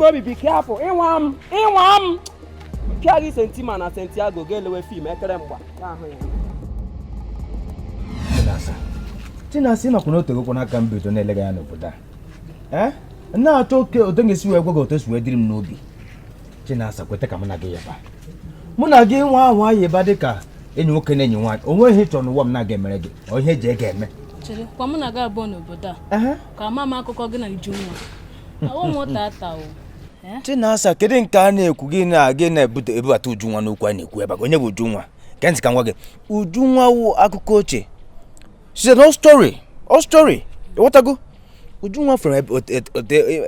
Amobi, be careful. Ịnwa m, ịnwa m. Pịa gị Sentima na Santiago ga-elewe film ekere mgba. Ya ahụ ya. Chinasa, Chinasa, ịmakwa na otegokwa n'aka m bido na-elega ya n'obodo a. Ee, na-achọ oke otu m ga-esi wee gwa gị otu esi wee dịrị m n'obi. Chinasa, kweta ka mụ na gị yaba, mụ na gị nwa ahụ ayịba dị ka enyi nwoke na enyi nwaanyị. O nweghị ihe ị chọrọ n'ụwa m na-aga emere gị, ọ ihe eji ego eme. Chere kwa, mụ na gị abụọ n'obodo a ka ama m akụkọ gị na Ujunwa awụ m tata o. Chinasa, kedu nke a na-ekwu gị na gị na-ebute ebubata Ujunwa n'okwu a na-ekwu ebe a? Onye bụ Ujunwa? Gee ntị ka m gwa gị, Ujunwa wụ akụkọ ochie. She's an old story, old story, ịghọtago? Ujunwa fere ote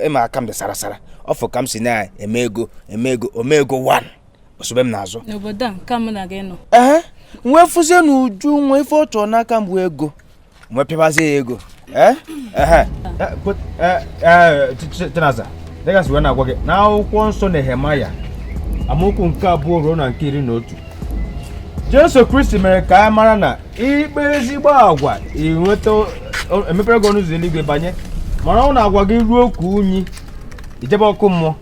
ịma aka m dị sara sara, ọ fụ ka m si na-eme ego, eme ego, ome ego one osobe m n'azụ. N'obodo a nke mụ na gị nọ. Ee, nwee fụzie na Ujunwa ife ọ chọrọ n'aka m bụ ego, nwee pịabazie ya ego. Ee, ehe. Chinasa, dịka si wee na-agwa gị na akwụkwọ nsọ Nehemaya amaokwu nke 2 ruo na nke 11, Jesu Kristi mere ka anyị mara na ikpe ezigbo agwa inweta emepere gị ọnụ ụzọ eluigwe banye, mara ọ na agwa gị ruo ka unyi ijebe ọkụ mmụọ.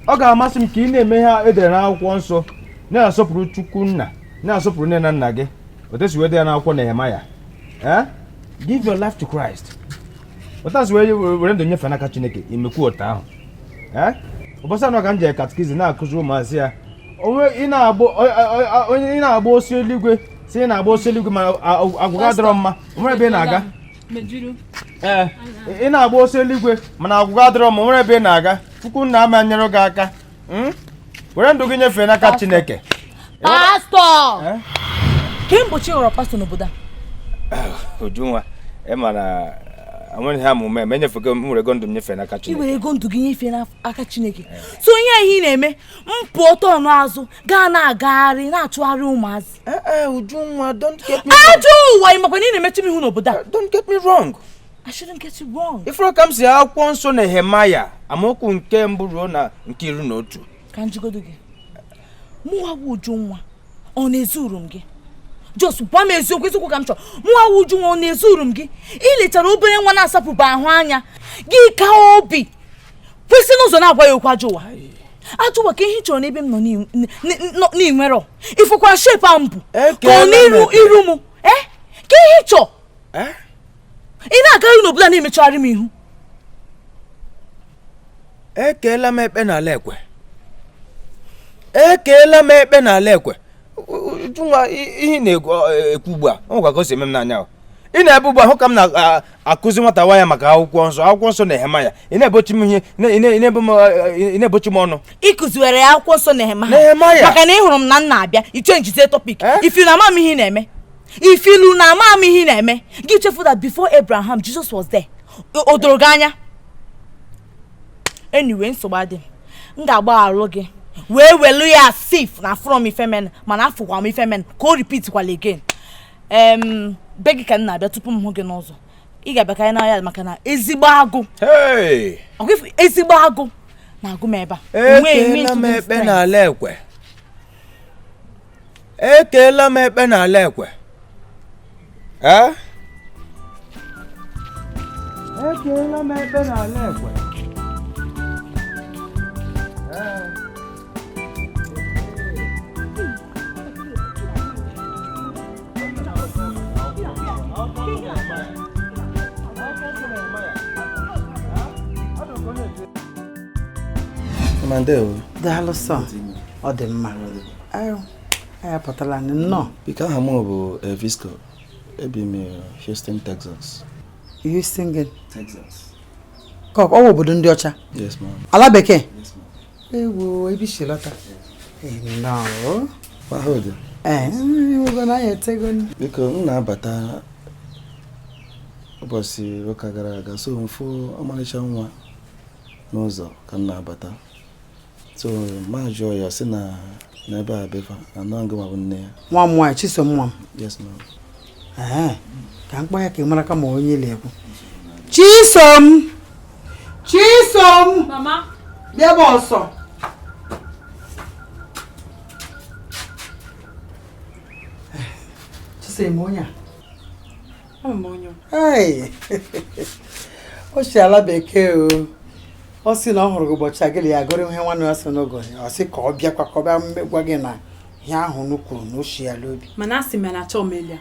Ọ ga-amasị m ka ị na-eme ihe edere n'akwụkwọ nsọ, na-asọpụrụ Chukwu nna, na-asọpụrụ nne na nna gị, otu esi wee dị ya n'akwụkwọ Nehemaya. Eh? Give your life to Christ. Otu a si wee were ndụ nyefee n'aka Chineke, imekwu otu ahụ. Eh? Ụbọchị anọ ka m jere catechism na-akụzi ụmụazị ya onwe ị na-agba onye ị na-agba osi eluigwe, si ị na-agba osi eluigwe ma agwa adịrọ mma, onwere ebe ị na-aga. Mejuru. Ee, ị na-agba osi eluigwe mana agwa adịrọ mma, onwere ebe ị na-aga. Chukwu nna ama nyere gị aka. Were ndụ gị nyefee n'aka Chineke. Pastọ! Eh? Kemgbe chi ghọrọ pastọ n'obodo a. Ujunwa, ị ma na enweghị ha omume ma enyefego m, were ego ndụ m nyefee n'aka I Chineke. were ego ndụ gị nyefee n'aka Chineke. So ihe a ihe ị na-eme, m pụọ tọọnụ azụ gaa na-agagharị na-achụgharị ụmụazị. Ee, Ujunwa, don't get me wrong. Ajọ ụwa, ị makwa na ị na-emechi m ihu n'obodo a. Don't get me wrong. I shouldn't get you wrong. Ifuru ka m si akwụkwọ nsọ Nehemaya amaokwu nke 1 ruo na nke 11. Ka njigodo gị, mụnwa bụ Ujunwa, ọ na-ezuru m gị? Just gwa m eziokwu, eziokwu ka m chọrọ. Mụnwa bụ Ujunwa, ọ na-ezuru m gị? Ị lechara obere nwa na-asapụba ahụ anya gị ka obi kwesị n'ụzọ na-agwa ya okwu ajọ ụwa, ajọ ụwa. Ka ihe ị chọrọ n'ebe m nọ n'inwerọ ịfụkwara shape a mbụ ka ọ n'iru iru m. Ee, ka ihe ị chọọ? Ị na-agaghị n'obodo a na-emechagharị m ihu. Ekeela m ekpe n'ala ekwe, ekeela m ekpe n'ala ekwe. Ujunwa, ihe ị na-ekwu ugbu a, ọ nwekwa ka o si eme m n'anya ahụ. Ị na-ebe ugbu a hụ ka m na-akụzi nwata nwaanyị maka akwụkwọ nsọ, akwụkwọ nsọ Nehemaya, ị na-ebochi m ihe, ị na-ebochi m ọnụ. Ị kụziwere ya akwụkwọ nsọ Nehemaya Nehemaya. Maka na ị hụrụ m na m na-abịa, i changezie topic. Ifilu na ama m ihe ị na-eme, ifilu na ama m ihe ị na-eme. Gị chefu that before Abraham, Jesus was there. O doro gị anya? Anyway, nsogbu adị, m ga-agbagharụ gị wee welu ya sif na from ifemen, mana afụkwa m ifemen ka o repeat kwala again. Em, be gị ka m na-abịa. Tupu m hụ gị n'ụzọ, ị ga-abịa ka anyị na ya, maka na ezigbo agụ Hey! ọkwa ifu ezigbo agụ na-agụ m ebe a. Ekeela m ekpe n'ala ekwe, ekeela m ekpe n'ala ekwe. Ee, ekeela m ekpe n'ala ekwe. Ee. Ma ndewo. Daalụ sọ, ọ dị mma. Ayo, anyị apụtala nnọọ. Biko, aha m bụ Visco. Ebi m Houston, Texas. Houston gị? Texas. Ka ọ bụ obodo ndị ọcha? Yes, ma'am. Ala bekee? Yes, ma'am. Ewo, ebe isi lọta. Nnọọ. Ahụ dị. Ee, ewego na anyị etego. Biko, m na-abata ụbọchị ụka gara aga, so mfụ ọmarịcha nwa n'ụzọ ka m na-abata, so ma jụọ ya, sị na n'ebe a befa anọ ngị ma bụ nne ya. Nwa m nwaanyị, Chisom nwa m. Yes, ma'am. Ee, ka m kpọọ ya ka ị mara ka ma onye na-ekwu. Chisom! Chisom! Mama. Bịa bụ ọsọ. Chisom, onye a? Ama m onye. Hey! O si ala bekee o. Ọ sị na ọ hụrụ gị ụbọchị a gịlị ya gụrụ ihe nwanne ya sị n'oge ọ sị ka ọ bịakwa ka ọ bịa gwa gị na ihe ahụ nu kwuru na o shi ya n'obi. Mana asị m ya na achọ m elia.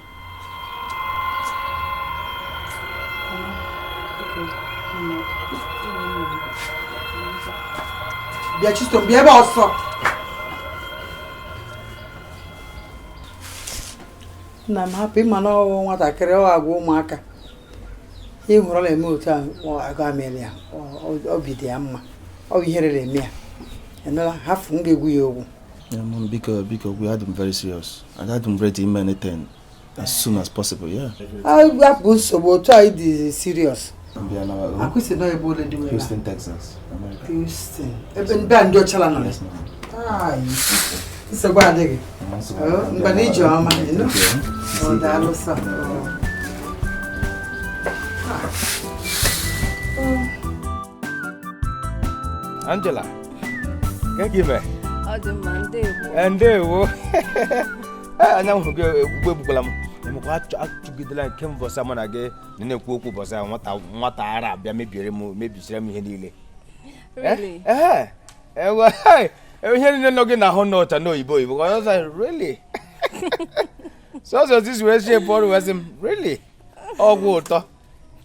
Bịa Chisom, bịa ebe ọsọ. Nna m hapụ ịma na ọwụ nwatakịrị ọ agwa ụmụaka ihe hụrụ ọ na-eme otu a agụ amịrị ya obi dị ya mma ọ bụ ihere na-eme ya enụla hafụ m ga-egwu ya ogwu. Yeah, Mom, biko, biko, we had him very serious. And I had him ready in anything as soon as possible, yeah. Hapụ nsogbu otu anyị dị serious. Akwụsị nọ ebe ole dị wela. Houston, Texas, America. Houston. Ebe ndị a ndị ọcha la nọ. Nsogbu adịghị. Mgbe na ije ọma, ịnụ? Ọ daalụ sọ. Angela, ka gị mee? Ọ dị mma, ndewo. Ndewo. Anya m hụrụ gị ugbo egbukwala m. Emekwa achụgidela nke mbọsị mụ na gị na-ekwu okwu ụbọchị ahụ nwata ara abịa mebiere m mebisiri m ihe niile. Really? Ihe niile nọ gị n'ahụ n'ọcha n'oyibo oyibo. I was like, really? Sọsọ this wee shape ọrụ wee sị m, really? Ọgwụ ụtọ.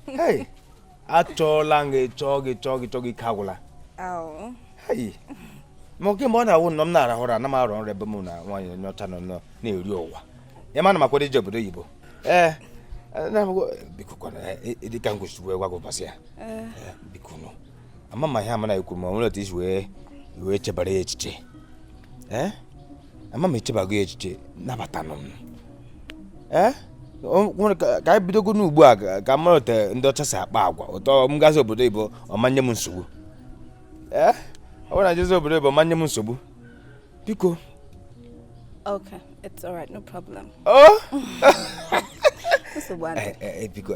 Hey, achọọla m gị chọọ gị chọọ gị chọọ gị ike agwụla. Hey. Ma oke mgbe ọ na-awụ nọ m na-arahụ ụra ana m arọ nrọ ebe m na nwaanyị onye ọcha nọ na-eri ụwa. Ya ma na m akwado ije obodo oyibo. Ee, biko kwana dịka m kwesịrị wee gwa gị ụbọchị ya. Biko nụ. Ama m ihe ama na ekwu ma nwere otu isi wee chebara ya echiche. Ee? Ama m echebago ya echiche nabatanụ m. Ee? Ka anyị bidogo n'ugbu a ka m mara otu ndị ọcha si akpa agwa ụtọ m gazi obodo oyibo ọ manye m nsogbu. Ee? Ọ bụrụ na jezi obodo oyibo manye m nsogbu. Biko. Okay, it's all right, no problem. Oh? Nsogbu adịghị. Biko,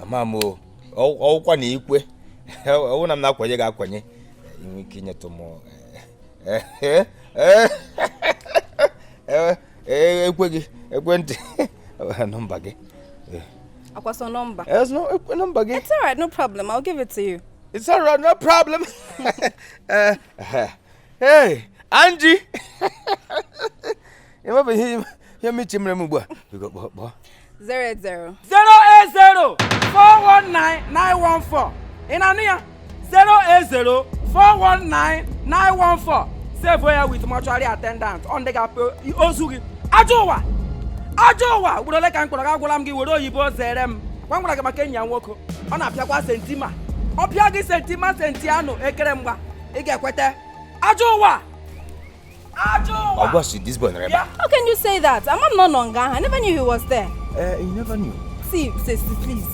ama m ọwụkwa na ikwe. Ọ bụrụ na m na-akwanye gị akwanye, inwe ike inyetụ m ekwe gị ekwentị nọmba gị. Akwaso nọmba. Yes, no, nọmba gị. It's all right, no problem. I'll give it to you. It's all right, no problem. Hey, Angie. You ihe mechi mere m ugbu a. Biko kpọọ. 080 080 419 914. Ị na-anụ ya? 080 419 914. Save ya with mortuary attendant. Ọ ndị ga-apụ ozu gị. Ajọ ụwa. Ajọ ụwa. Ugboro ole ka m kpọrọ gị agwụla m gị were oyibo zere m. Gwa m gwara gị maka enyi ya nwoke. Ọ na-apịakwa sentima. Ọ pịa gị sentima sentianụ ekere mgba. Ị ga-ekweta. Ajọ ụwa. Ajọ ụwa. Ọgwa this boy nọrọ ebe a. How can you say that? Amam not nọ nga ahụ. I never knew he was there. You never knew. See, sister, please.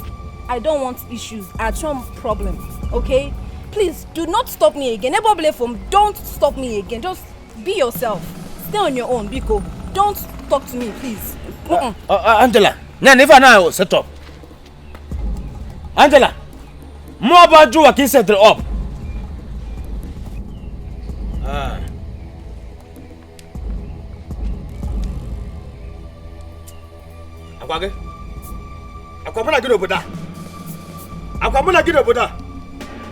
I don't want issues. I don't problems. Okay? Please, do not stop me again. Don't stop me again. Just be yourself. Stay on your own, Biko. Don't talk to me, please. Angela, if I now set up. Angela, more about you, I can set it up. Akwa gị? Akwa mụ na gị n'obodo a? Akwa mụ na gị n'obodo a?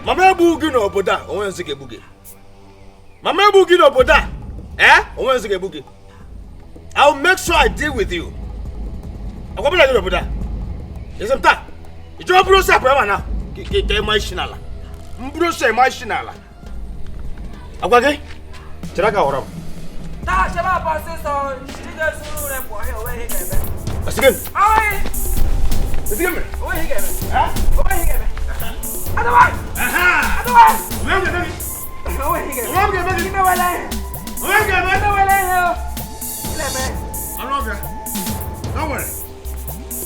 Mama egbu gị n'obodo a, onwe nsị ga-egbu gị. Mama egbu gị n'obodo a, eh? Onwe nsị ga-egbu gị. I will make sure I deal with you. Akwa mụ na gị n'obodo a. Ezi m taa, ị chọrọ bụrụ ose akwa ebe a na ka ịma isi n'ala. M bụrụ ose ịma isi n'ala. Agwa gị, chere aka ghọrọ m. Taa chebe abụọ ọsịsọ, ị ga-ezuru ure pụọ, onwe ihe ga-eme. Again. Aye. Again. Onwe ihe ga-eme. Onwe ihe ga-eme. Otherwise. Otherwise. Onwe ihe ga-eme. Onwe ihe ga-eme. Imewela ihe. Onwe ihe ga-eme. Imewela ihe o. Ileme. Anụ ọbịa. Don't worry.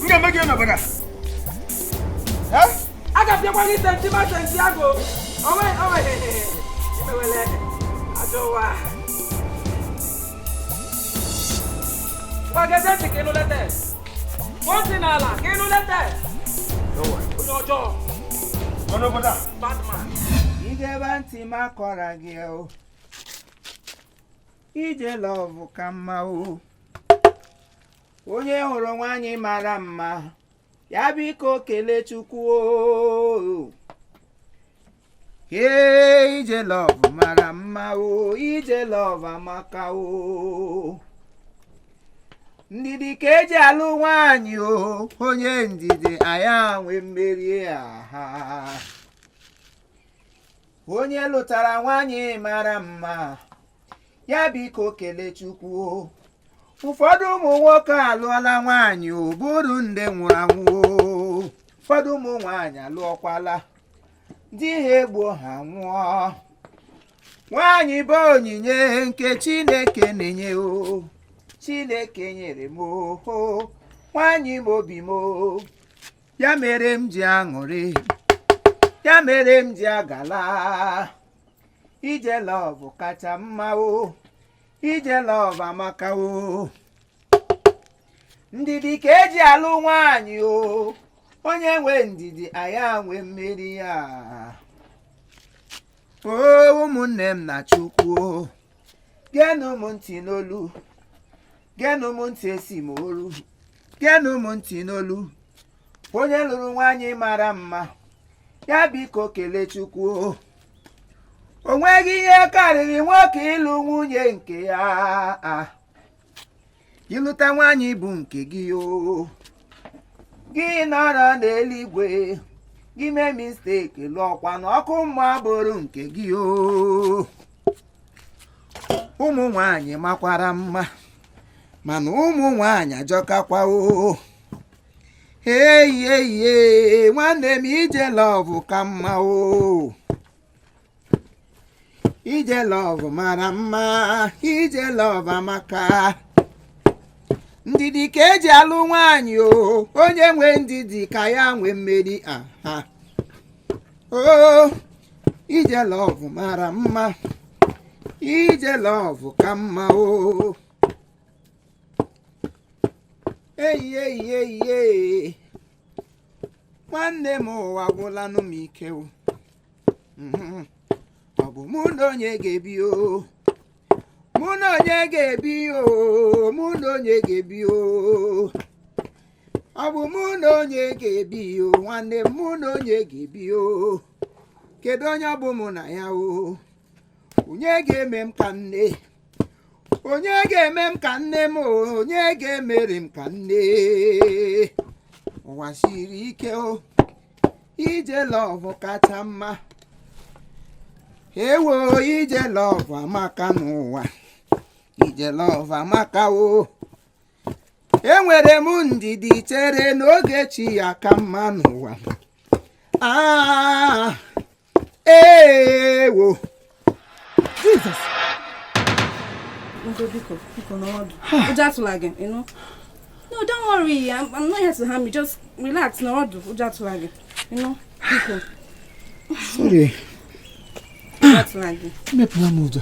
M ga-eme gị n'obodo a. Eh? A ga-apịakwa gị sentima Santiago. Onwe onwe. Imewela ihe. Ajọ ụwa. Gbagede ntị ka ịnụ letes. Wọ́n n'ala ka ịnụ letes. Onye ọjọọ. N'obodo a. Batman. Idebe ntị m akọrọ gị o. Ije lọvụ ka mma o. Onye hụrụ nwaanyị mara mma, ya biko kelee Chukwu o. Ee, ije love mara mma o, ije love amaka o. Ndidi ka eji alụ nwaanyị o, onye ndidi aya nwe mmeri aha. Onye lụtara nwaanyị mara mma, ya biko kelee Chukwu o. Ụfọdụ ụmụ nwoke alụọla nwaanyị o, bụrụ ndị nwụrụ anwụ o. Ụfọdụ ụmụ nwaanyị alụọkwala, di ha egbuo ha nwụọ. Nwaanyị bụ onyinye nke Chineke na-enye o. Chineke nyere m o, nwaanyị m obi m o. Ya mere m ji aṅụrị, ya mere m ji agala. Ije love kacha mma o, ije love amaka o. Ndidi ka eji alụ nwaanyị o, onye nwe ndidi aya nwe mmeri ya o. Ụmụnne m na Chukwu o, geenụ m ntị n'olu, geenụ m ntị esi m olu, geenụ m ntị n'olu. Onye lụrụ nwaanyị mara mma, ya biko kelee Chukwu o. O nweghị ihe karịrị nwoke ịlụ nwunye nke ya. Ịlụta nwaanyị bụ nke gị o, gị nọrọ n'eluigwe, gị mee mistake lụọkwa na ọkụ mmụọ bụrụ nke gị o. Ụmụ nwaanyị makwara mma, mana ụmụ nwaanyị ajọkakwa o. Eyi eyi, nwanne m, ije love ka mma o. Ije love mara mma, ije love amaka. Ndidi ka eji alụ nwaanyị o, onye nwe ndidi ka ya nwe mmeri aha o. Ije love mara mma, ije love ka mma o. Eyi eyi eyi eyi, nwanne m, ụwa gwụlanụ m ike o. Ọ bụ mụ na onye ga-ebi o, mụ na onye ga-ebi o, mụ na onye ga-ebi o. Ọ bụ mụ na onye ga-ebi o, nwanne m, mụ na onye ga-ebi o. Kedu onye ọ bụ mụ na ya o? Onye ga-eme m ka nne? Onye ga-eme m ka nne m o? Onye ga-emere m ka nne? Ụwa siri ike o. Ije love kacha mma. Ewo, ije love amaka n'ụwa, ije love amaka o. Enwere m ndidi chere n'oge chi ya ka mma n'ụwa. Ah, ewo, Jesus! Ndo, biko, biko, nọrọ ọdụ. Ụjọ atụla gị, you know? No, don't worry. I'm not here to harm you. Just relax, nọrọ ọdụ. Ụjọ atụla gị. You know? Biko, Sorry. Ụjọ atụla gị. Emepụla m ụjọ.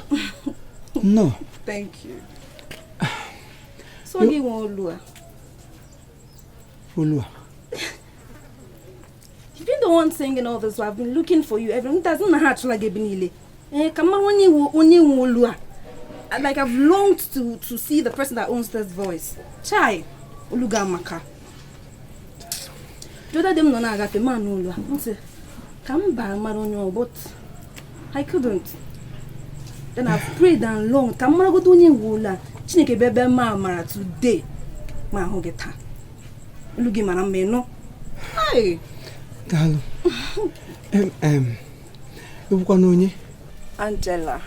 No. Thank you. So gị nwe olu a. Olu a? You've been the one singing all this while. I've been looking for you. Every doesn't na ha achụla gị ebe niile. Eh, ka mara onye nwe olu a. Like, I've longed to see the person that owns this voice. Chai, olu gị amaka. The other day m nọ na-agafe ma n'olu a. M sị, ka m baa mara onye ọ, but I couldn't. Then I've prayed and longed ka m maragodo onye nwe olu a. Chineke bịa bịa ma amara today. Ma ahụ gị taa. Olu gị mara mma, ịnụ. Hi. Daalụ. Em em ewukwana onye? Angela.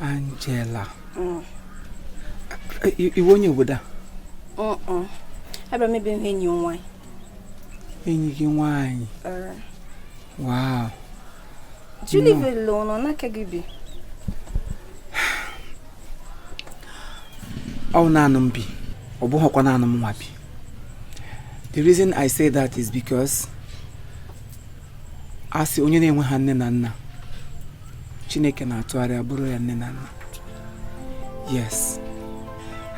Angela. Iwe onye obodo a? Uh-uh. Abịara m ebe m enyi m nwaanyị. Enyi gị nwaanyị? Wow. Do you live alone or n'aka gị bi? Ọ naanị m bi. Ọ bụghịkwa naanị m nwa bi. The reason I say that is because a sị onye na-enwe ha nne na nna, Chineke na-atụgharị abụrụ ya nne na nna. Yes,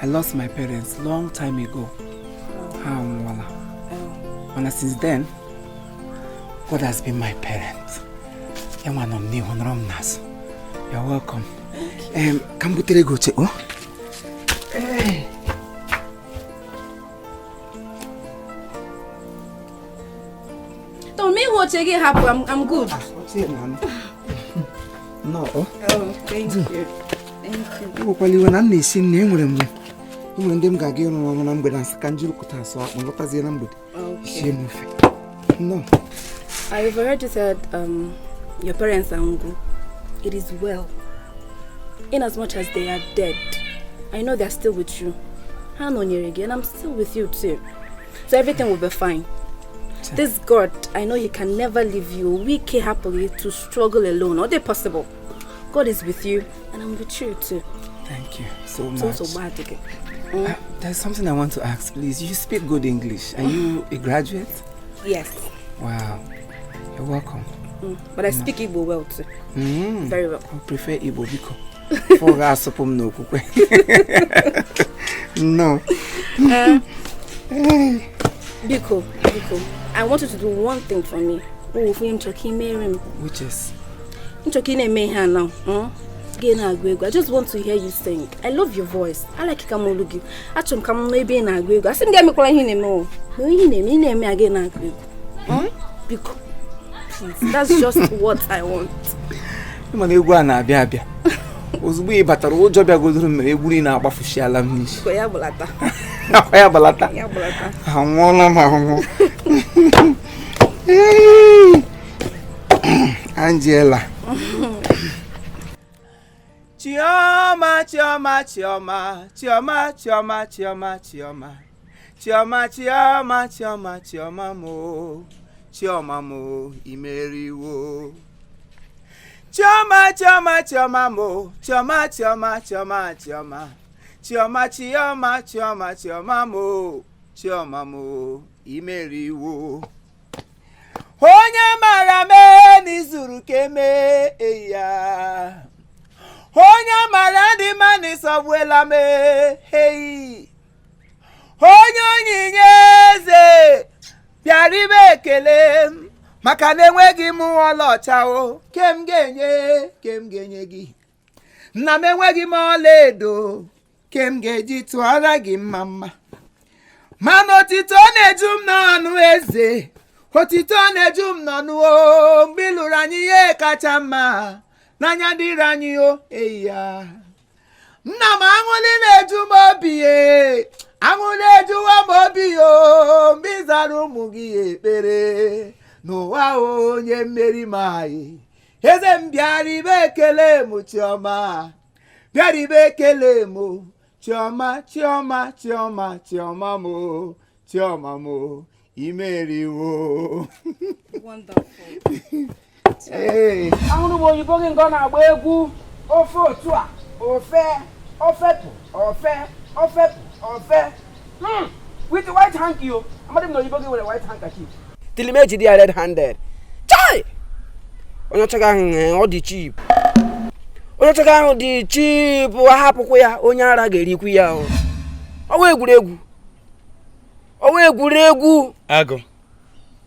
I lost my parents long time ago. Ha anwụọla, mana since then God has been my parent. Ya nwa nọ m n'ihu, nọrọ m n'azụ. You're welcome. Ka m butere gị oche o. Ee. Don't Ma ịhụ oche gị hapụ, I'm good. Oche na no. Oh, thank you. Thank you. Ewekwala iwe na m na-esi nri, enwere m enwere ndị m ga-aga ịrụ ọrụ na mgbede asị ka m jiri kụta asụ akpụ lọtazie na mgbede. Sie m ofe. No. I overheard you said your parents are Ungu. It is well. In as much as they are dead, I know they are still with you. Ha nọnyere gị, and I'm still with you too. So everything will be fine. This God, I know He can never leave you weak happily to struggle alone. Are they possible? God is with you, and I'm with you too. Thank you so much. So, so bad again. There's something I want to ask, please. You speak good English. Are you a graduate? Yes. Wow. You're welcome. But I speak Igbo well too. Very well. I prefer Igbo because for us, no. Biko, Biko, I want you to do one thing for me. Oh, Which is? Now. I just want to hear you sing. I love your voice. I like Kamolugi. Achom kam maybe na agwego. I sing me kola hine mo. No hine me hine me again na agwego. Biko, please. That's just what I want. Ima na egwu a na-abịa abịa. Ozugbo ị batara ụjọ bịagodoro mere egwu niile agbafushiala m n'isi. Ko ya bulata. Akwa ya balata. Ya bulata. Anwụọla m anwụ. Angela. Chioma, Chioma, Chioma, Chioma, Chioma, Chioma, Chioma, Chioma, Chioma, Chioma, Chioma mo, Chioma mo, imeriwo. Chioma, Chioma, Chioma mo, Chioma, Chioma, Chioma, Chioma, Chioma, Chioma, Chioma, Chioma mo, Chioma mo, imeriwo. Onye mara me n'izuru keme eya. Onye mara ndị mma n'ịsọgbuela m hei. Onye onyinye eze bịara ibe ekele m maka na enweghị m ọlaọcha o ke m ga-enye gị. Nna m enweghị m ọlaedo ke m ga-eji tụọra gị mma mma. Mana otito na-eju m n'ọnụ eze, otito na-eju m n'ọnụ o mgbe ị lụrụ anyị ihe kacha mma. N'anya dịrị anyị o eya. Nna m aṅụlị na-eju m obi e, aṅụlị ejuwa m obi o mgbe ị zara ụmụ gị ekpere n'ụwa onye mmeri m anyị. Eze m bịara ibe ekele m Chioma, bịara ibe ekele m Chioma, Chioma, Chioma, Chioma mo, Chioma mo, imeriwo. Wonderful. Hey. Ahụrụ m oyibo gị nke ọ na-agba egwu ofe otu a ofe ofepụ ofe ofepụ ofe with white hanky o amadị m na oyibo gị nwere white handkerchief till m ejide ya red handed. Chai! Onye ọcha gị ahụ ọ dị cheap. Onye ọcha gị ahụ dị cheap, ahapụkwa ya onye ara ga-erikwu ya o. Ọwa egwuregwu. Ọwa egwuregwu. Agụ.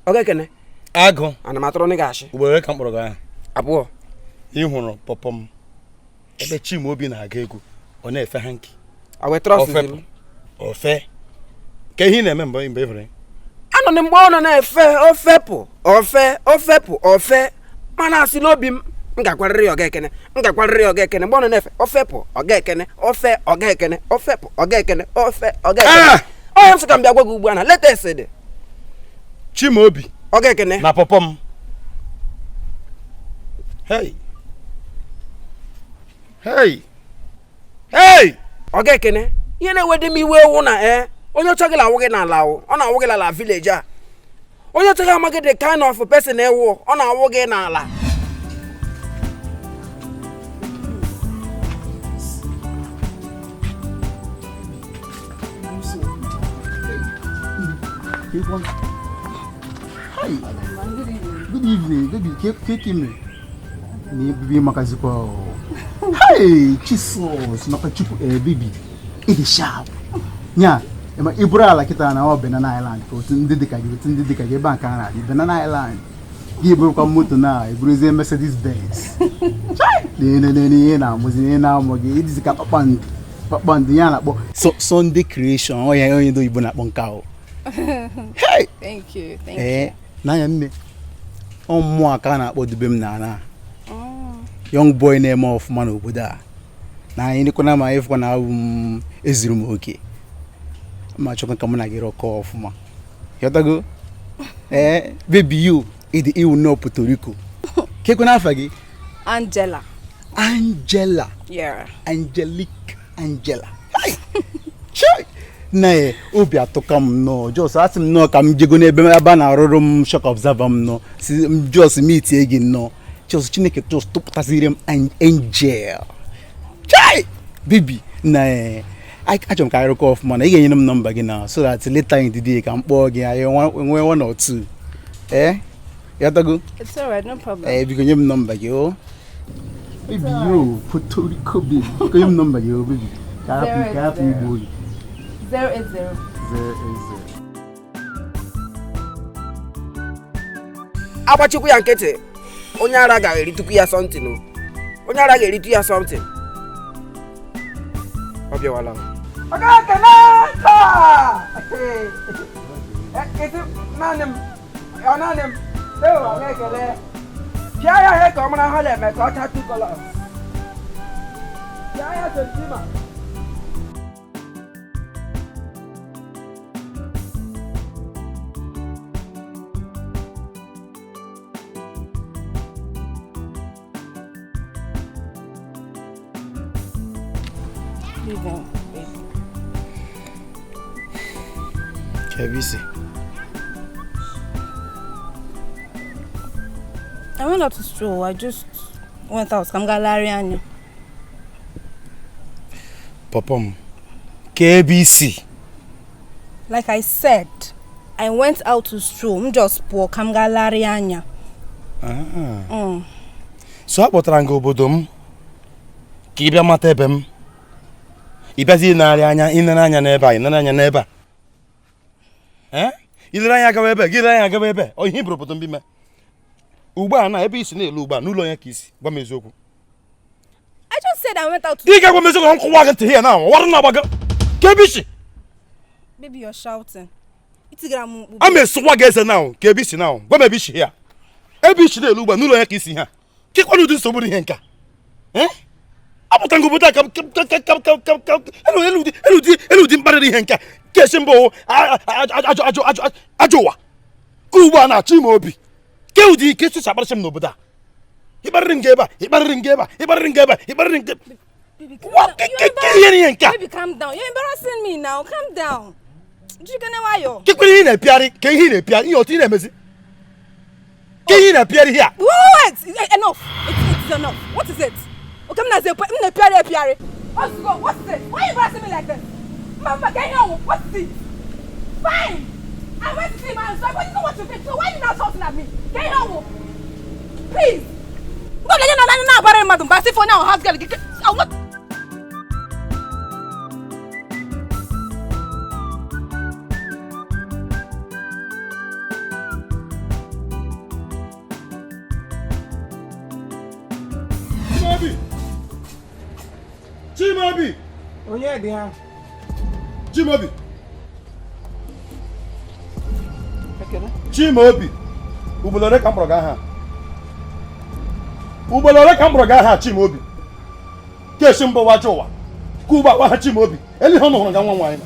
Ọ ga-ekene. Agụ. Ana m atụrụ gị ashị. Ugboro ka m kpọrọ gị aha? Abụọ. Ị hụrụ pọpọ m ebe Chimaobi na-aga egwu ọ na-efe hanki. Ofe. Ka ihe ị na-eme mgbe ị hụrụ ya? Anọ m mgbe ọ nọ na-efe ofepụ ofe ofepụ ofe mana asị n'obi m m ga-agwarịrị ọga ekene m ga-agwarịrị ọga ekene mgbe ọ nọ na-efe ofepụ ọga ekene ofe ọga ekene ofepụ ọga ekene ofe ọga ekene. Onye m sị ka m bịa gwa gị ugbu a na latest dị. Chimaobi ọga ekene na pọpọ m. Hey. Hey. Hey! Ọga ekene ihe na-ewede m iwe ewu na onye ọcha gị na-awụ gị n'ala o ọ na-awụ gị n'ala village a. Onye ọcha gị amaghị the kind of person ewu ọ na-awụ gị n'ala. Hi. Good evening, baby. Keke me. Ni baby makazikwa. Hey, Jesus, makachukwu baby. It is sharp. Nya, ema ibura ala kita na ọ Banana Island ka otu ndị dịka gị otu ndị dịka gị ebe a ka a na-adị Banana Island. Gị burukwa moto na eburuzie Mercedes Benz. Chai! Ne ihe na-amụzi ihe na-amụ gị ịdịzi ka kpakpando kpakpando ya na-akpọ Sunday creation ọ ya onye ndị oyibo na-akpọ nke ahụ. Hey! Thank you. Thank you. N'anya nne Ọ mmụọ ka a na-akpọ Dubem na ana. Young boy na-eme ọfụma n'obodo a. Na anyị dịkwana ma ịfụkwa na abụ m ezuru m oke. Ma chọkwa ka mụ na gị rọkọọ ọfụma. Ghọtago? Ee, baby you, ịdị iwu nnọọ Puerto Rico. Kekwe n'afa gị? Angela. Angela. Yeah. Angelic Angela. Hai! Chai! Nna ya, obi atụka m nnọọ jos asị m nnọọ ka m jego n'ebe ebe a na-arụrụ m shock absorber m nnọọ si m jos mitie gị nnọọ jos Chineke jos tụpụtasịrị m angel. Chai! Baby, nna ya, achọrọ m ka anyị rụkọ ọfụma na ị ga-enyere m nọmba gị na so that later in the day ka m kpọọ gị anyị nwee one or two. Ee, ghọtago? It's alright, no problem. Ee, biko nye m nọmba gị o. Baby yo, Puerto Rico baby. Biko nye m nọmba gị o baby. Ka hapụ igbu oge. 080. 080. Agbachikwu ya nkịtị, onye ara ga-eritukwu ya something o. Onye ara ga-eritu ya something. Ọ bịawala. Ọga ekele taa! Esi naanị m, ọ naanị m. Ee, ọga ekele. Pịa ya ihe ka ọ mara ha na-eme ka ọ chaa two colors. Pịa ya Tontima. Leaving, babe. Kebisi. I went out to stroll. I just went out. Ka m gaa larịị anya. Pọpọ m. KBC. Like I said, I went out to stroll. M just pụọ ka m gaa larịị anya. So akpọtara m gị obodo m ka ị bịa mata ebe m. Ị bịazi ịnarị anya, ịnere anya n'ebe a, ịnere anya n'ebe a. Eh? Ilere anya gawa ebe, gị lere anya gawa ebe. Ọ ihe iburu obodo m bi mee. Ugbu a na ebe isi na-elu ugbu a n'ụlọ onye ka isi gwa m eziokwu. I just said I went out to Ị ga-agwa m eziokwu na nkụwa gị ntị here now. Ọwarụ na-agbaga. Kebisi. Baby, you're shouting. Itigara m mkpu. A ma esụkwa gị eze now. Kebisi now. Gwa m ebe isi here. Ebe isi na-elu ugbu a n'ụlọ onye ka isi ha. Kekwana ụdị nsogbu dị ihe nke a. Eh? Apụta ngụ obodo a ka elu ụdị mkparịrị ihe nke a. Kesi mbụ ajọ ajọ ajọ ajọ ụwa. Ka ugbu a na-achọ ime obi. Ke ụdị ike sụcha akparịsị m n'obodo a. Ịkparịrị nga ebe a, ịkparịrị nga ebe a, ịkparịrị nga ebe a, ịkparịrị nga Baby, calm What? down. Ihe ihe nke a. Baby, calm down. You're embarrassing me now. Calm down. Jikene nwayọ. Kekwere ihe ị na-epịarị, ka ihe ị na-epịarị, ihe otu ị na-emezi. Ka ihe ị na-epịarị here. Wait, wait, wait. Enough. It's enough. What is it? Okay, I'm na epịarị. What's go? What is it? Why are you embarrassing me like this? Mama, can you hear? What is it? Fine. I went to see my so I know what you think. So why are you now shouting at me? Can you hear? Please. Go let you know na bara mmadụ mba sị for now house girl. I will not. Chimaobi! Chimaobi! Onye dị ha? Chimaobi! Chimaobi! Ugboro ole ka m kpọrọ gị aha? Ugboro ole ka m kpọrọ gị aha Chimaobi? Kesi mbụ wacha ụwa. Ka ugbo akwa ha Chimaobi. Elu ihe ọ hụrụ ga nwa nwaanyị.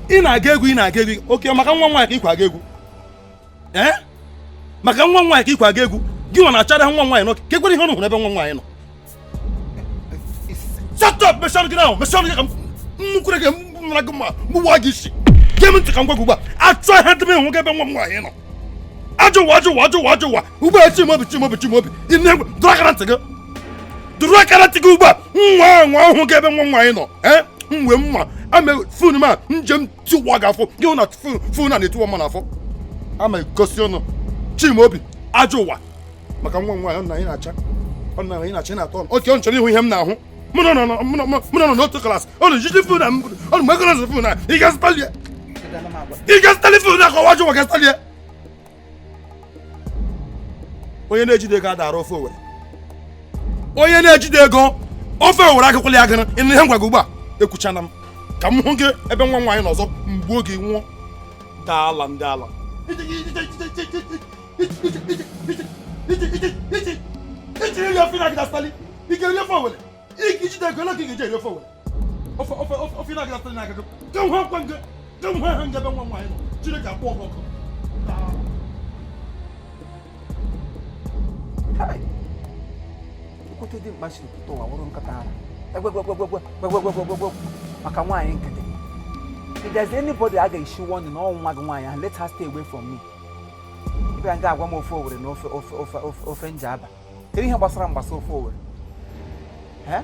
Ị na-aga egwu, ị na-aga egwu. Oke maka nwa nwaanyị ka ịkwa aga egwu. Ee? Maka nwa nwaanyị ka ịkwa aga egwu. Gị nwa na-achara nwa nwaanyị nọ. Ka ekwere ihe ọ hụrụ ebe nwa nwaanyị nọ. Shut up! Meshọn gị ahụ! Meshọn gị ka m kwere gị m gị ma mgbuwa gị isi. Gee m ntị ka m gwa gị ugbu a. Achọ ihe dị m ịhụ gị ebe nwa m nwaanyị nọ. Ajọ ụwa, ajọ ụwa, ajọ ụwa, ajọ ụwa. Ugbu a Chimaobi, Chimaobi, Chimaobi. Ị na-egwe dụrụ aka na ntị gị. Dụrụ aka na ntị gị ugbu a. Nwa nwa ahụ gị ebe nwa m nwaanyị nọ. Ee? M wee mma. Ame fon m a njem tiwa gị afọ. Gị hụ na fon a na-etiwa mma n'afọ. Ama egosi ọnụ. Chimaobi, ajọ ụwa. Maka nwa m nwaanyị ọ na anyị na-acha. Ọ na anyị na-acha na-atọ ọnụ. Oke ọ chọrọ ịhụ ihe m na-ahụ. Mụ nọ nọ n'otu klaasị. Ọ na-ejiji fon a ọ na mgbe fon a. Ị ga-azụtali ya. Ị ga-azụtali fon a ka ọwa ajọ ụwa ga-azụtali ya. Onye na-ejide ego adara ofe owere. Onye na-ejide ego ofe owere agụkwala ya agụrụ. Ị nụ ihe m gwa gị ugbu a? Ekwuchana m ka m hụ gị ebe nwa nwaanyị nọ ọzọ mgbuo gị nwụọ. Daala ndị ala. Iji iji iji iji iri ofe na-agịda stali. Ị ga-eri ofe owele. Ijide ego ole ka ị ga-eji eri ofe owele. Ofe ofe ofe ofe na-agịda stali na-agịda. Ka m hụ akwa nga ka m hụ aha nga ebe nwa m nwaanyị nọ. Chineke akpọ ọkụ ọkụ. Okwute dị mkpa siri pụta ụwa wụrụ nkata ara. Egwegwegwegwegwegwegwegwegwegwe maka nwaanyị nkịtị. If there's anybody a ga-esi warning na ọ nwa gị nwaanyị ahụ, let her stay away from me. Ị bịara nga agwa m ofe Owere na ofe ofe ofe ofe ofe Njaba. Kedu ihe gbasara m gbasa ofe Owere? Eh?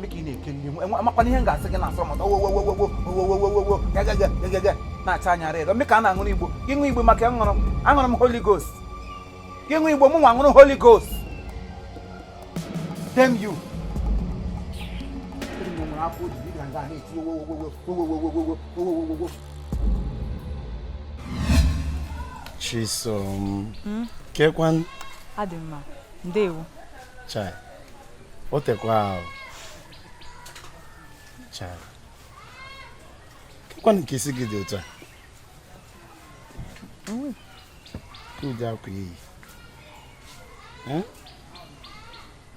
Meka ị na-ekeli m amakwana ihe m ga-asị gị na-asọ mata owowowowowowowowowo gagagagagaga na-acha anya rịrọ meka a na-aṅụrụ igbo gị ṅụ igbo maka ṅụrụ aṅụrụ m Holy Ghost gị ṅụ igbo mụ nwa ṅụrụ Holy Ghost damn you. Chisom. Kekwan. Adị mma. Ndewo. Chai. O tekwa ahụ. Chai. Kekwan nke isi gị dị otu a. Ka ụdị akwa iyi.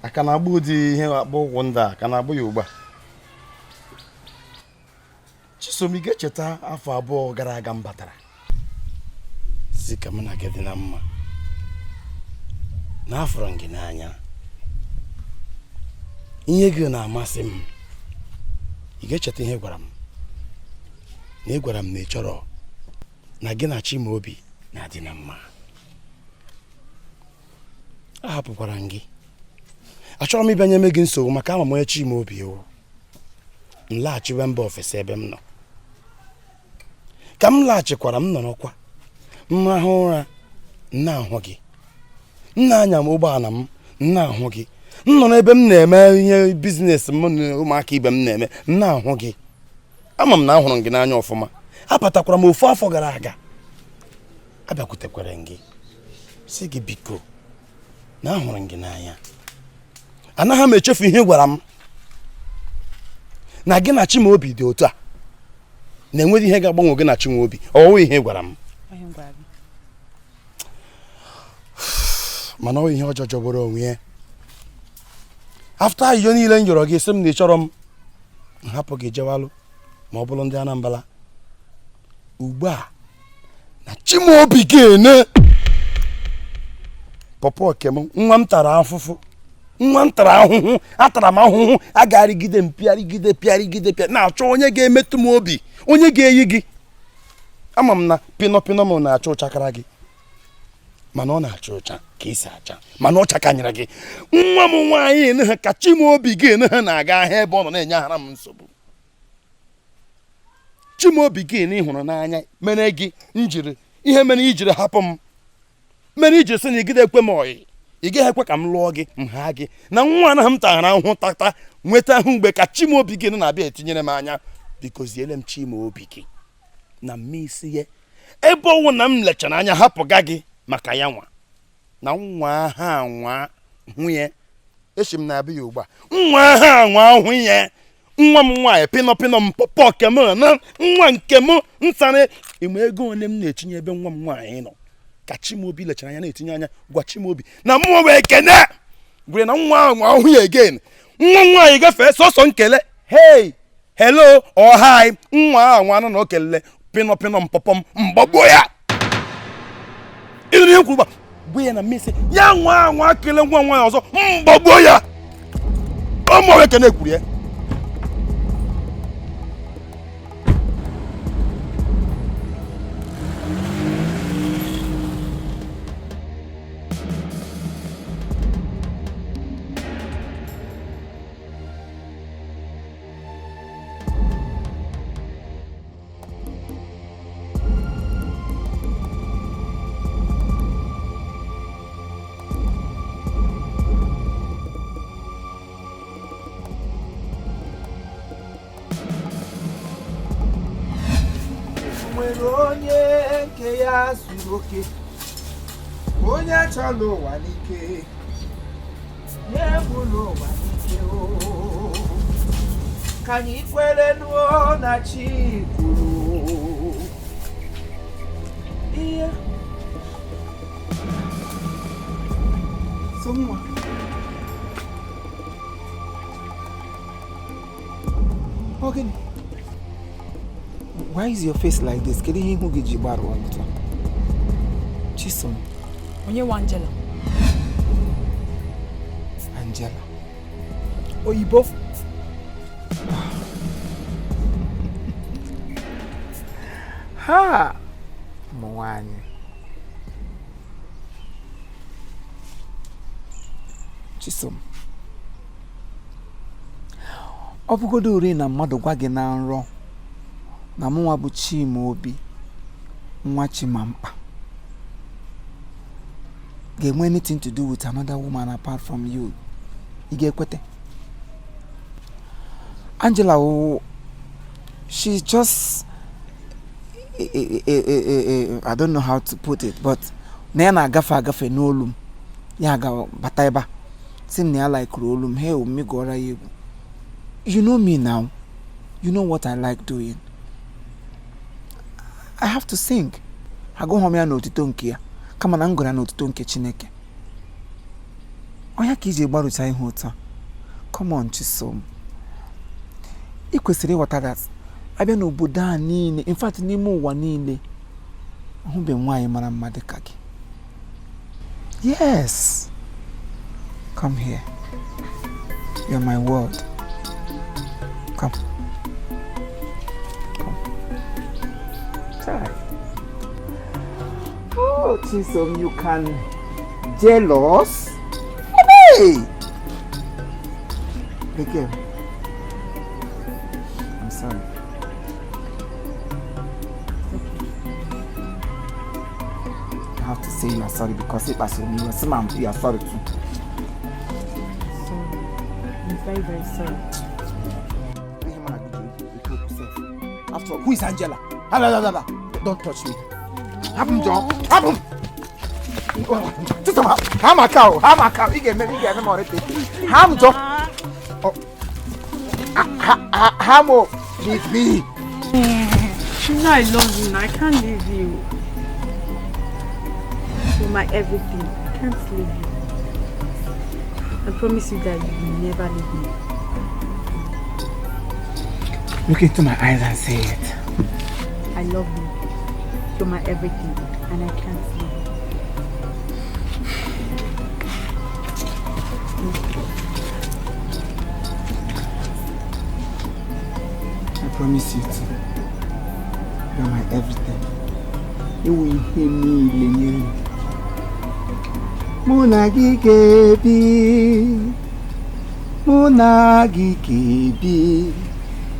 Aka na-agba ụdị ihe akpụ ụkwụ ndị a ka na-agbụ ya ugbu a. Chisom, ị ga-echeta afọ 2 gara aga m batara si ka mụ na gị dị na mma na afụrụ m gị n'anya, ihe gị na-amasị m. Ị ga-echeta ihe gwara m na ị gwara m na ị chọrọ na gị na Chimaobi na-adị na mma. Ahapụkwara m gị, achọrọ m ịbịa nye m gị nsogbu maka ama m onye Chimaobi wụ. M laghachiwe mba ofesi ebe m nọ. Ka m laghachikwara m nọrọkwa m rahụ ụra m na-ahụ gị, m na-anya m ụgbọala m m na-ahụ gị, m nọ n'ebe m na-eme ihe business m na ụmụaka ibe m na-eme m na-ahụ gị. Ama m na ahụrụ m gị n'anya ọfụma. Abatakwara m ofu afọ gara aga, abịakwutekwere m gị sị gị biko na ahụrụ m gị n'anya. Anaghị m echefu ihe ị gwara m na gị na Chimaobi dị otu a, na enweghị ihe ga-agbanwe gị na Chimaobi. Ọ wụ ihe ị gwara m, mana ọ ihe ọjọọ jọgburu onwe ya. After ayịyọ niile m yọrọ gị sị m na ị chọrọ m, m hapụ gị jewalụ ma ọ bụrụ ndị Anambra. Ugbu a na Chimaobi ga-ene pọpọ kem, nwa m tara afụfụ, nwa m tara ahụhụ, atara m ahụhụ, agarịgide m pịarịgide pịarịgide pịa na-achọ onye ga-emetụ m obi, onye ga-eyi gị. Ama m na pịnọ pịnọ m na-acha ụchakara gị, mana ọ na-acha ụcha ka isi acha, mana ọ chakanyere gị. Nwa m nwaanyị ene ha ka Chimaobi ga-ene ha na-aga ahịa ebe ọ nọ na-enye ahara m nsogbu. Chimaobi gị na ị hụrụ n'anya mere gị njiri ihe mere ijiri hapụ m, mere iji sị na ị gide ekwe m ọyị, ị gaghị ekwe ka m lụọ gị, m ha gị na nwa anaghị m tara ahụhụ tata nweta ahụ mgbe ka Chimaobi gị na-abịa etinyere m anya. Biko ziele m Chimaobi gị na mmisi ya ebe ọnwụ na m lechara anya hapụga gị maka ya nwa na nwa ha nwa hụ ya. Echi m na-abịa ya ugbu a, nwa ha nwa hụ ya, nwa m nwaanyị pịnọ pịnọ m pọpọ nke m na nwa nke m nsara ịma ego ole m na-etinye ebe nwa m nwaanyị nọ. Ka Chimaobi lechara anya na-etinye anya gwa Chimaobi na mmụọ wee kene gwere na nwa ahụ ahụ ya again. Nwa nwaanyị gafee sọsọ nkele hey hello or hi, nwa ahụ anụ na o kelele pịnọ pịnọ mpọpọ m mgbagbuo ya. Ịnụrụ ihe kwuru gwa ya na mmesi ya nwa anwa kele nwa nwaanyị ọzọ mgbagbuo ya. Ọmụ wee kene kwuru ya. Onye nke ya zuru oke, onye achọla ụwa n'ike, nye bụla ụwa n'ike o, ka anyị kwere nụọ na chi kwuru. Ihe. So nwa. Ọ gịnị? Why is your face like this? Kedu ihe ihu gị ji gbarụọ otu a? Chisom. Onye nwe Angela? Angela. Oyibo. Ha! Ụmụ nwanyị. Chisom. Ọ bụgodo uri na mmadụ gwa gị na nrọ na mụnwa bụ Chimaobi nwa Chimamkpa ga-enwe anything to do with another woman apart from you, ị ga-ekwete? Angela, oh, she's just I don't know how to put it, but na ya na-agafe agafe n'olu m, ya ga bata ebe a sị m na ya laikuru olu m, hey, omume gụọra ya egwu. You know me now. You know what I like doing. I have to sing. Agụghọ m ya n'otito nke ya, kama na m gụrụ ya n'otito nke Chineke. Ọnya ka iji gbarụcha ihe ụtọ. Come on, Chisom. Ị kwesịrị ịghọta that abịa n'obodo a niile, in fact n'ime ụwa niile, ahụbeghị nwaanyị mara mma dị ka gị. Yes. Come here. You're my world. Come. Come. Try. Oh, Chisom, you can jealous. Hey! Again. I'm sorry. You have to say you are sorry because if I say you are you are sorry too. Sorry. I'm very, very sorry. After all, who is Angela? Don't touch me. Have him, John. Have him. How a cow? How a cow? You get me? You get me already. Ham, John. Hamo, leave me. You know I love you now. I can't leave you. You're my everything. I can't leave you. I promise you that you will never leave me. Look into my eyes and say it. I love you. You're my everything, and I can't leave you. I promise you too. You're my everything. You will hear me, Lenny. Muna gị ga-ebi. Muna gị ga-ebi.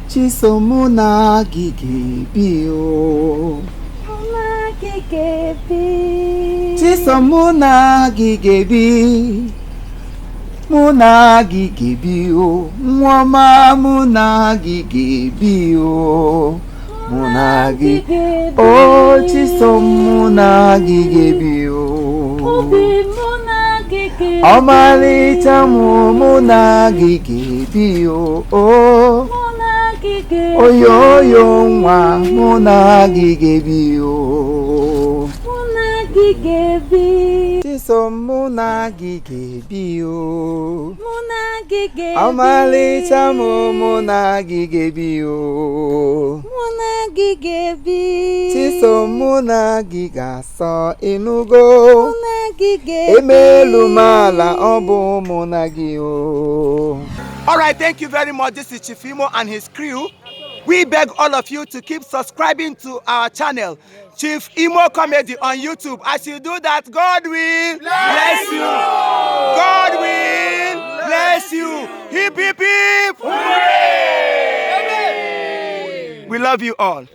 Chisom, mụ na gị ga-ebi o. Mụ na gị ga-ebi. Chisom, mụ na gị ga-ebi. Mụ na gị ga-ebi o. Nwa ọma, mụ na gị ga-ebi o. Mụ na gị. O Chisom, mụ na gị ga-ebi o. Obi mụ na gị ga-ebi. Ọmalịcha mụ, mụ na gị ga-ebi o. O. Mụ na gị ga-ebi. Oyoyo nwa, mụ na gị ga-ebi o. Mụ na gị ga-ebi. Chisom, mụ na gị ga-ebi o. Mụ na gị ga-ebi. Ọmalịcha mụ, mụ na gị ga-ebi o. Mụ na gị ga-ebi. Chisom, mụ na gị ga-asọ ịnụgo. Mụ na gị ga-ebi. Emelu m ala, ọ bụ mụ na gị o. All right, thank you very much. This is Chief Imo and his crew. We beg all of you to keep subscribing to our channel, Chief Imo Comedy on YouTube. As you do that, God will bless you. God will bless you. Hip, hip, hip. Hooray! We love you all.